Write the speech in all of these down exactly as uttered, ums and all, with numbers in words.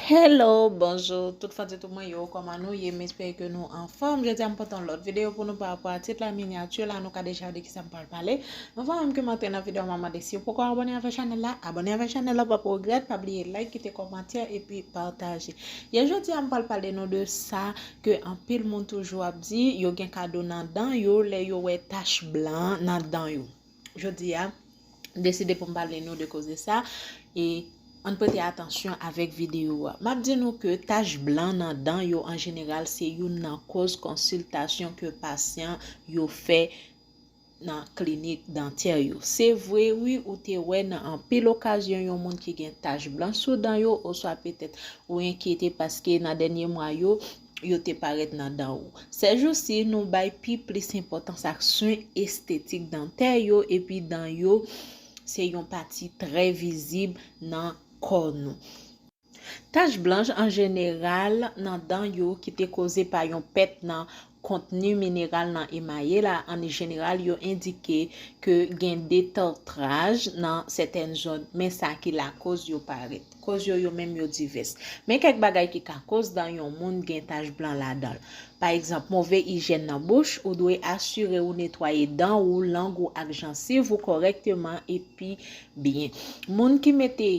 Hello, bonjou, tout fan YouTube mwen yo, kòman nou ye? M espere ke nou anfòm. Jodi a m pote yon lòt videyo pou nou pa rapò a tit la, minyati la, nou ka deja wè de kisa m pral pale. Anvan menm ke m antre nan videyo, m a mande si w poko abòne avèk chanèl la, abòne avèk chanèl la, w pap regrèt, pa bliye like, kite kòmantè epi pataje. Yè jodi a m pral pale nou de sa ke anpil moun toujou ap di, yo gen kado nan dan yo lè yo wè tach blan nan dan yo. Jodi a, m deside pou m pale nou de koze sa e ann prete atansyon avèk videyo a. M ap di nou ke tach blan nan dan yo an jeneral se youn nan koz konsiltasyon ke pasyan yo fè nan klinik dantè yo. Se vre wi, ou te wè nan anpil okazyon yon moun ki gen tach blan sou dan yo, oswa petèt ou enkyete paske nan dènye mwa yo, yo te parèt nan dan ou. Sèjousi, nou bay pi plis enpòtans ak swen estetik dantè yo, epi dan yo se yon pati trè vizib nan kò nou. Tach blanch an jeneral nan dan yo ki te koze pa yon pèt nan kontni mineral nan emaye la, an jeneral, yo endike ke gen detartraj nan sètèn zòn, men sa ki lakoz yo parèt. Koz yo, yo menm, yo divès. Men kèk bagay ki ka koz dan yon moun gen tach blan ladan l. Pa egzanp, move ijyèn nan bouch, ou dwe asire w netwaye dan ou, lang ou ak jansiv ou kòrèkteman epi byen. Moun ki mete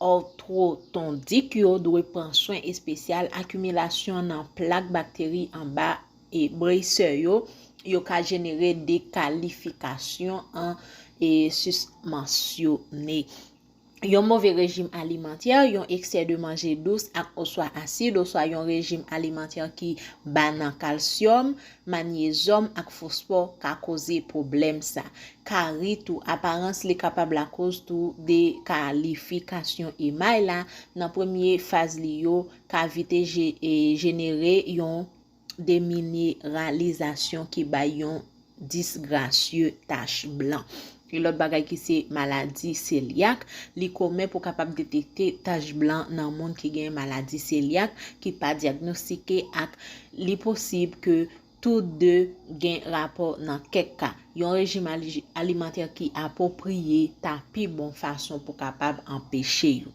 òtwotondik yo dwe pran swen espesyal, akimilasyon nan plak bakteri anba e breyse yo, yo ka jenere dekalifikasyon an e sismansyone. Yon move rejim alimantè, yon eksè de manje dous ak oswa asid, oswa yon rejim alimantè ki ba nan kalsyòm, manyezòm ak fosfò ka koze pwoblèm sa. Kari tou, aparans li kapab lakoz tou dekalifikasyon emay la. Nan premye faz li yo, kavite je- e, jenere yon demineralizasyon ki bay yon disgrasye tach blan. E lòt bagay ki se maladi selyak, li komen pou kapab detekte tach blan nan moun ki gen maladi selyak ki pa dyagnostike ak li posib ke tou de gen rapò nan kèk ka. Yon rejim ali- alimantè ki apwopriye ta pi bon fason pou kapab anpeche yo.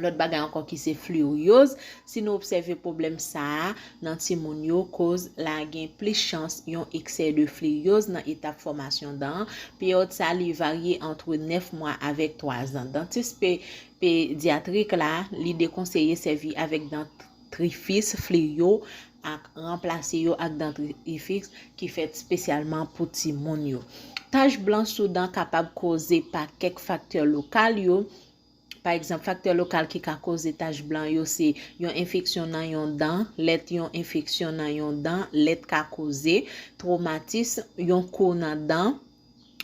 Lòt bagay ankò ki se fliyoz, si nou obsève pwoblèm sa a nan timoun yo, koz la gen plis chans yon eksè de fliyoz nan etap fòmasyon dan an. Peryòd sa li varye ant nèf mwa avèk twa zan. Dantis pe- pedyatrik la, li dekonseye sèvi avèk dantrifis fliyo ak ranplase yo ak dantrifiks ki fèt espesyalman pou timoun yo. Tach blan sou dan kapab koze pa kèk faktè lokal yo. Pa egzanp, faktè lokal ki ka koze tach blan yo se yon enfeksyon nan yon dan, lèt yon enfeksyon nan yon dan, lèt ka koze, twomatis, yon kou nan dan,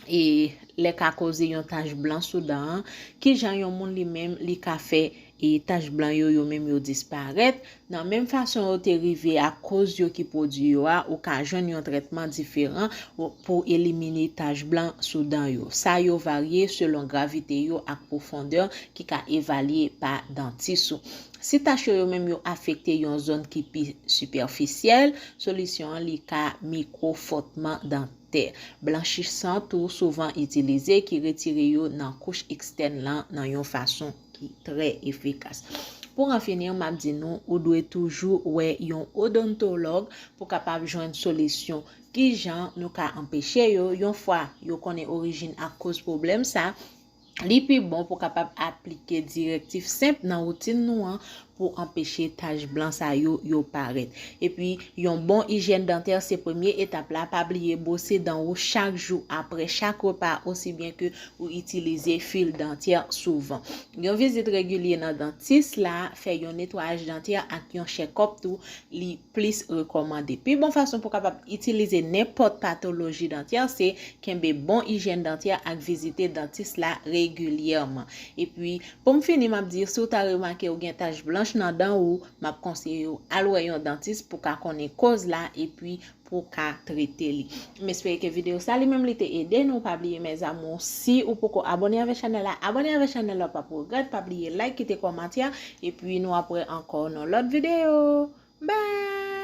e lè ka koze yon tach blan sou dan an. Kijan yon moun li menm li ka fè e tach blan yo, yo menm yo disparèt? Nan menm fason yo te rive ak koz yo ki pwodui yo a, ou ka jwenn yon trètman diferan pou elimine tach blan sou dan yo. Sa yo varye selon gravite yo ak pwofondè ki ka evalye pa dantis ou. Si tach yo, yo menm yo afekte yon zòn ki pi sipèfisyèl, solisyon an li ka mikwofwòtman dantè. Blanchisan tou souvan itilize ki retire yo nan kouch ekstèn lan nan yon fason ki trè efikas. Pou an fini, m ap di nou, ou dwe toujou wè yon odontològ pou kapab jwenn solisyon. Kijan nou ka anpeche yo? Yon fwa yo konnen orijin ak koz pwoblèm sa, li pi bon pou kapab aplike dirèktiv senp nan woutin nou an pou anpeche tach blan sa yo, yo parèt. Epi, yon bon ijyèn dantè se premye etap la. Pa bliye bwose dan ou chak jou apre chak repa, osi byen ke ou itilize fil dantè souvan. Yon vizit regilye nan dantis la, fè yon netwayaj dantè ak yon chèkòp tou, li plis rekòmande. Pi bon fason pou kapab itilize nenpòt patoloji dantè se kenbe bon ijyèn dantè ak vizite dantis la regilyèman. Epi, pou m fini, m ap di, si w ta remake ou gen tach blanch nan dan ou, m ap konseye w al wè yon dantis pou ka konnen koz la epi pou ka trete li. M espere ke videyo sa li menm li te ede nou. Pa bliye, mes amours, si ou poko abòne avèk chanèl la, abòne avèk chanèl la, w pap regrèt. Pa bliye like, kite kòmantè, epi nou ap wè ankò nan lòt videyo. Bye!